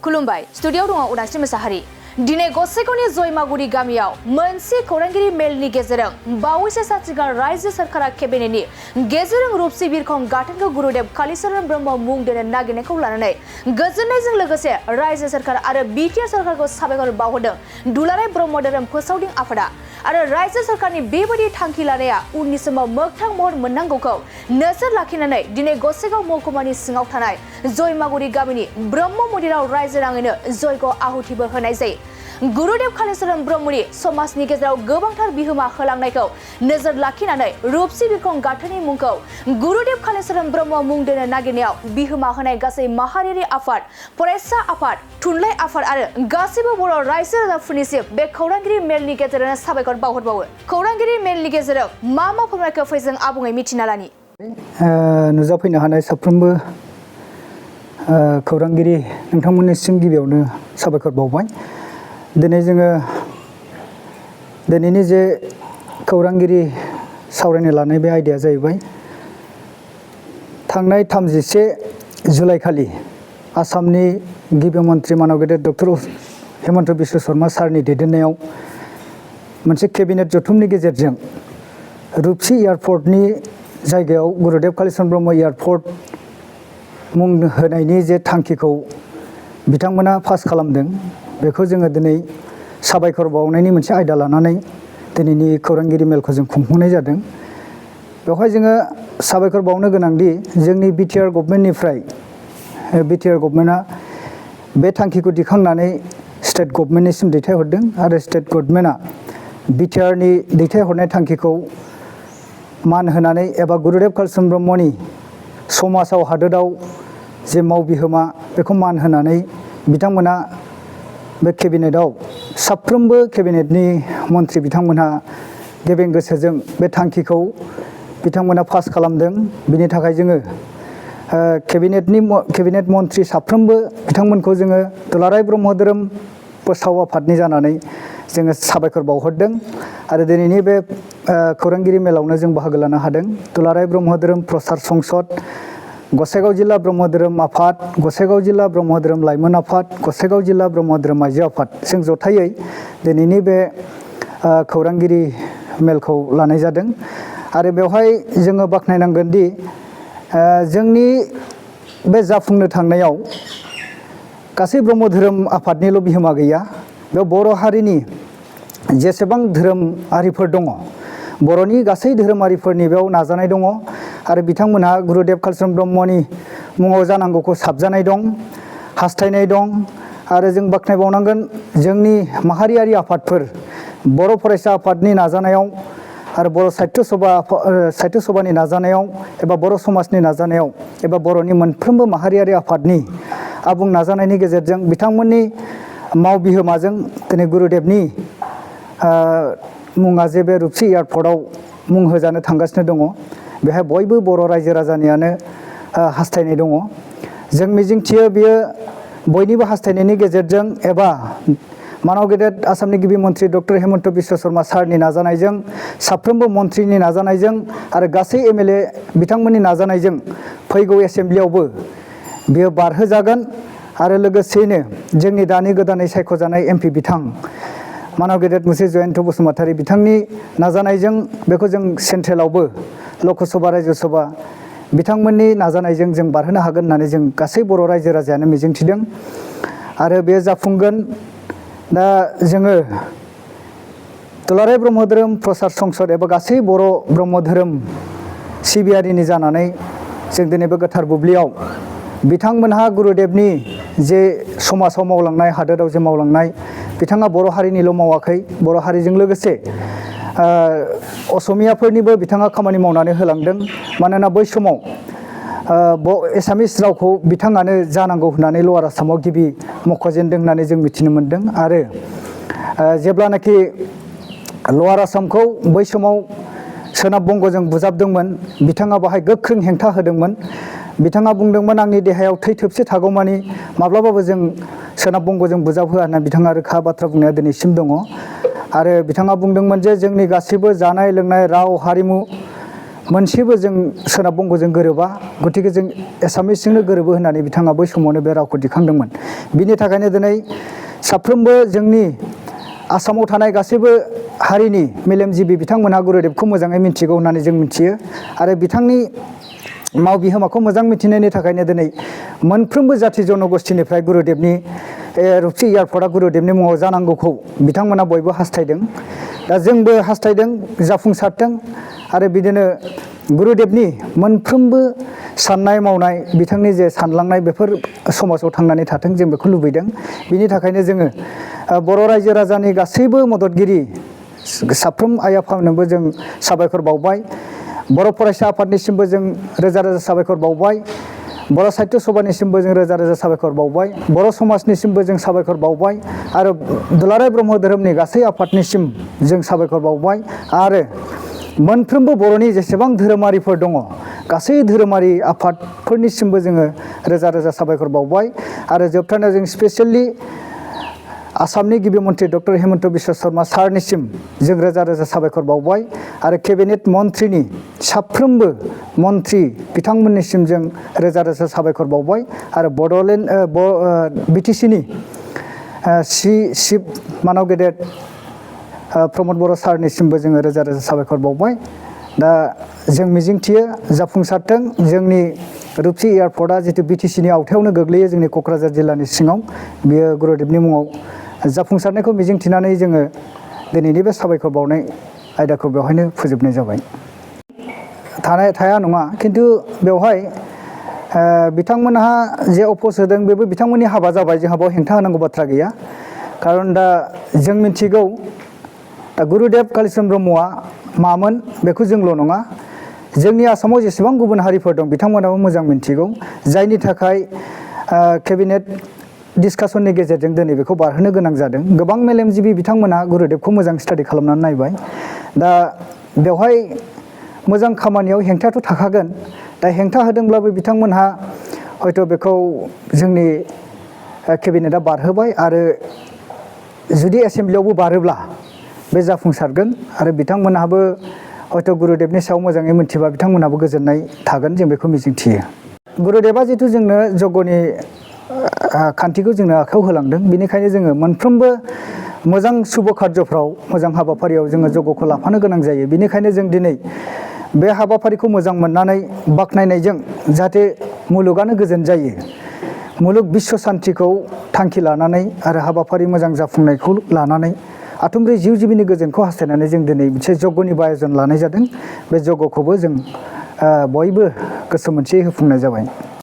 खुलुमबाय स्टुडियोआव दङ उदांस्रि मोसाहारि दिनै गसाइगावनि जयमागुरि गामियाव मोनसे खौरांगिरि मेलनि गेजेरजों बावैसो सान सिगां रायजो सोरखारा केबिनेटनि गेजेरजों रूपसि बिरखं गाथोनखौ गुरुदेव कालीचरण ब्रह्म मुं दोननो नागिरनायखौ लानानै गोजोननायजों लोगोसे रायजो सोरखार आरो बिटिआर सोरखारखौ साबायखर बावहरदों दुलाराय ब्रह्म धोरोम फोसावदिं आफादा आरो रायजो सोरखारनि बेबायदि थांखि लानाया उननि समाव मोगथां महर मोननांगौखौ नोजोर लाखिनानै दिनै गसाइगाव महकुमानि सिङाव थानाय जयमागुरि गामिनि ब्रह्म मन्दिराव रायजो नाङैनो जयग आहुतिबो होनाय जायो। गुरुदेव कालीचरण ब्रह्मनि समाजनि गेजेराव गोबांथार बिहोमा होलांनायखौ नोजोर लाखिनानै रूपसि बिरखं गाथोननि मुंखौ गुरुदेव कालीचरण ब्रह्म मुं दोननो नागिरनायाव बिहोमा होनाय गासै माहारियारि आफाद फरायसा आफाद थुनलाइ आफाद आरो गासैबो बर' रायजो राजाफोरनिसिम बे खौरांगिरि मेलनि गेजेरजों साबायखर बावहरबावो। खौरांगिरि मेलनि गेजेरजों मा फोरमायखौ फैजों आबुङै मिथिना लानि। नुजाफैनो हानाय साफ्रोमबो खौरांगिरि नोंथांमोननिसिम गिबियावनो साबायखर बावबाय। दिनै जोङो दिनैनि जे खौरांगिरि सावरायनो लानाय बे आयदाया जाहैबाय थांनाय 31 जुलाइ खालि आसामनि गिबि मन्त्रि मानव गेदेर डक्टर हेमन्त बिश्व शर्मा सारनि दैदेननायाव मोनसे केबिनेट जथुमनि गेजेरजों रूपसि एयारपर्टनि जायगायाव गुरुदेव कालीचरण ब्रह्म एयारपर्ट मुं होनायनि जे थांखिखौ बिथांमोना पास खालामदों बेखौ जोङो दिनै साबायखर बावनायनि मोनसे आयदा लानानै दिनैनि खौरांगिरि मेलखौ जों खुंफुंनाय जादों। बेवहाय जोङो साबायखर बावनो गोनांदि जोंनि बिटिआर गभर्नमेन्टनिफ्राय बिटिआर गभर्नमेन्टआ बे थांखिखौ दिखांनानै स्टेट गभर्नमेन्टनिसिम दैथायहरदों आरो स्टेट गभर्नमेन्टआ बिटिआरनि दैथायहरनाय थांखिखौ मान होनानै एबा गुरुदेव कालीचरण ब्रह्मनि समाजाव हादोराव जे मावबिहोमा बेखौ मान होनानै बिथांमोना बे केबिनेटआव साफ्रोमबो केबिनेटनि मन्त्रि बिथांमोनहा गेबें गोसोजों बे थांखिखौ बिथांमोना पास खालामदों। बिनि थाखाय जोङो केबिनेट मन्त्रि साफ्रोमबो बिथांमोनखौ जोङो दुलाराय ब्रह्म धोरोम फोसाव आफादनि जानानै जोङो साबायखर बावहरदों आरो दिनैनि बे खौरांगिरि मेलावनो जों बाहागो लानो हादों। दुलाराय ब्रह्म धोरोम प्रसार संसद, गसाइगाव जिल्ला ब्रह्म धोरोम आफाद, गसाइगाव जिल्ला ब्रह्म धोरोम लाइमोन आफाद, गसाइगाव जिल्ला ब्रह्म धोरोम आइजो आफाद जों जथायै दिनैनि बे खौरांगिरि मेलखौ लानाय जादों आरो बेवहाय जोङो बाख्नायनांगोन दि जोंनि बे जाफुंनो थांनायाव गासै ब्रह्म धोरोम आफादनिल' बिहोमा गैया। बेयाव बर' हारिनि जेसेबां धोरोमारिफोर दङ बर'नि गासै धोरोमारिफोरनि बेयाव नाजानाय दङ आरो बिथांमोनहा गुरुदेव कालीचरण ब्रह्मनि मुङाव जानांगौखौ साबजानाय दं, हास्थायनाय दं आरो जों बाख्नायबावनांगोन जोंनि माहारियारि आफादफोर बर' फरायसा आफादनि नाजानायाव आरो बर' साहित्य सभानि नाजानायाव एबा बर' समाजनि नाजानायाव एबा बर'नि मोनफ्रोमबो माहारियारि आफादनि आबुं नाजानायनि गेजेरजों बिथांमोननि मावबिहोमाजों दिनै गुरुदेवनि मुङा जे बे रूपसि एयारपर्टआव मुं होजानो थांगासिनो दङ। बेहाय बयबो बर' रायजो राजानियानो हास्थायनाय दङ। जों मिजिंथियो बियो बयनिबो हास्थायनायनि गेजेरजों एबा मानव गेदेर आसामनि गिबि मन्त्रि डक्टर हेमन्त बिश्व शर्मा सारनि नाजानायजों साफ्रोमबो मन्त्रिनि नाजानायजों आरो गासै एमएलए बिथांमोननि नाजानायजों फैगौ एसेम्ब्लियावबो बियो बारहोजागोन आरो लोगोसेयैनो जोंनि दानि गोदानै सायख'जानाय एमपि बिथां मानव गेदेर मुसे जयन्त बसुमतारी बिथांनि नाजानायजों बेखौ जों सेन्ट्रेलावबो लकसभा राज्यसभा बिथांमोननि नाजानायजों जों बारहोनो हागोन होननानै जों गासै बर' रायजो राजायानो मिजिंथिदों आरो बेयो जाफुंगोन। दा जोङो दुलाराय ब्रह्म धोरोम प्रसार संसद एबा गासै बर' ब्रह्म धोरोम सिबियारिनि जानानै जों दिनै बे गोथार बुब्लियाव बिथांमोनहा गुरुदेवनि जे समाजाव मावलांनाय हादोराव जे मावलांनाय बिथाङा बर' हारिनिल' मावाखै, बर' हारिजों लोगोसे असमियाफोरनिबो बिथाङा खामानि मावनानै होलांदों। मानोना बै समाव एसामिस रावखौ बिथाङानो जानांगौ होननानै लवार आसामाव गिबि मख'जेनदों होननानै जों मिथिनो मोन्दों आरो जेब्लानाखि लवार आसामखौ बै समाव सोनाब बंगजों बुजाबदोंमोन बिथाङा बाहाय गोख्रों हेंथा होदोंमोन। बिथाङा बुंदोंमोन आंनि देहायाव थै थोबसे थागौमानि माब्लाबाबो जों सोनाब बंगजों बुजाब होआ होनना बिथाङा रोखा बाथ्रा बुंनाया दिनैसिम दङ आरो बिथाङा बुंदोंमोन जे जोंनि गासैबो जानाय लोंनाय राव हारिमु मोनसेबो जों सोनाब बंग'जों गोरोबा, गतिके जों एसामिसजोंनो गोरोबो होननानै बिथाङा बै समावनो बे रावखौ दिखांदोंमोन। बिनि थाखायनो दिनै साफ्रोमबो जोंनि आसामाव थानाय गासैबो हारिनि मेलेमजिबि बिथांमोनहा गुरुदेबखौ मोजाङै मिथिगौ होननानै जों मिथियो आरो बिथांनि माव बिहोमाखौ मोजां मिथिनायनि थाखायनो दिनै मोनफ्रोमबो जाथि जन'गोष्ठीनिफ्राय गुरुदेबनि रुपसि एयारपर्टआ गुरुदेबनि मुङाव जानांगौखौ बिथांमोना बयबो हास्थायदों। दा जोंबो हास्थायदों जाफुंसारथों आरो बिदिनो गुरुदेबनि मोनफ्रोमबो साननाय मावनाय बिथांनि जे सानलांनाय बेफोर समाजाव थांनानै थाथों जों बेखौ लुबैदों। बिनि थाखायनो जोङो बर' रायजो राजानि गासैबो मददगिरि साफ्रोम आइ आफानोबो जों साबायखर बावबाय। बर' फरायसा आफादनिसिमबो जों रोजा रोजा साबायखर बावबाय। बर' साहित्य सभानिसिमबो जों रोजा रोजा साबायखर बावबाय। बर' समाजनिसिमबो जों साबायखर बावबाय आरो दुलाराय ब्रह्म धोरोमनि गासै आफादनिसिम जों साबायखर बावबाय आरो मोनफ्रोमबो बर'नि जेसेबां धोरोमारिफोर दङ गासै धोरोमारि आफादफोरनिसिमबो जोङो रोजा रोजा साबायखर बावबाय आरो जोबथारनायाव जों स्पेसियेलि आसामनि गिबि मन्थ्रि डक्टर हेमन्त बिश्व शर्मा सारनिसिम जों रोजा रोजा साबायखर बावबाय आरो केबिनेट मन्थ्रिनि साफ्रोमबो मन्थ्रि बिथांमोननिसिम जों रोजा रोजा साबायखर बावबाय आरो बड'लेण्ड बिटिसिनि चिफ मानाव गेदेर प्रमद बर' सारनिसिमबो जोङो रोजा रोजा साबायखर बावबाय। दा जों मिजिंथियो जाफुंसारथों जोंनि रुपसि एयारपर्टआ जितु बिटिसिनि आवथायावनो गोग्लैयो जोंनि क'क्राझार जिल्लानि सिङाव, बेयो गुरुदेबनि मुङाव जाफुंसारनायखौ मिजिंथिनानै जोङो दिनैनि बे साबायखर बावनाय आयदाखौ बेवहायनो फोजोबनाय जाबाय। थाया नङा, खिन्थु बेवहाय बिथांमोनहा जे अफस होदों बेबो बिथांमोननि हाबा जाबाय, जोंहा बेयाव हेंथा होनांगौ बाथ्रा गैया। खारन दा जों मिथिगौ दा गुरुदेब कालिचरन ब्रह्मआ मामोन बेखौ जोंल' नङा, जोंनि आसामाव जेसेबां गुबुन हारिफोर दं बिथांमोनाबो मोजां मिथिगौ, जायनि थाखाय केबिनेट डिसकासननि गेजेरजों दिनै बेखौ बारहोनो गोनां जादों। गोबां मेलेमजिबि बिथांमोना गुरुदेबखौ मोजां स्टाडि खालामनानै नायबाय। दा बेवहाय मोजां खामानियाव हेंथायाथ' थाखागोन। दा हेंथा होदोंब्लाबो बिथांमोनहा हयथ' बेखौ जोंनि केबिनेटआ बारहोबाय आरो जुदि एसेमब्लियावबो बारोब्ला बे जाफुंसारगोन आरो बिथांमोनहाबो हयथ' गुरुदेबनि सायाव मोजाङै मिथिबा बिथांमोनहाबो गोजोननाय थागोन, जों बेखौ मिजिंथियो। गुरुदेबा जितु जोंनो जग'नि खान्थिखौ जोंनो आखायाव होलांदों, बेनिखायनो जोङो मोनफ्रोमबो मोजां शुभ कार्जफ्राव मोजां हाबाफारियाव जोङो जग'खौ लाफानो गोनां जायो। बेनिखायनो जों दिनै बे हाबाफारिखौ मोजां मोननानै बाख्नायनायजों जाहाथे मुलुगानो गोजोन जायो, मुलुग बिश्व सान्तिखौ थांखि लानानै आरो हाबाफारि मोजां जाफुंनायखौ लानानै आथुमब्रै जिउ जिबिनि गोजोनखौ हास्थायनानै जों दिनै मोनसे जग'नि आयजन लानाय जादों। बे जग'खौबो जों बयबो गोसो मोनसेयै होफुंनाय जाबाय।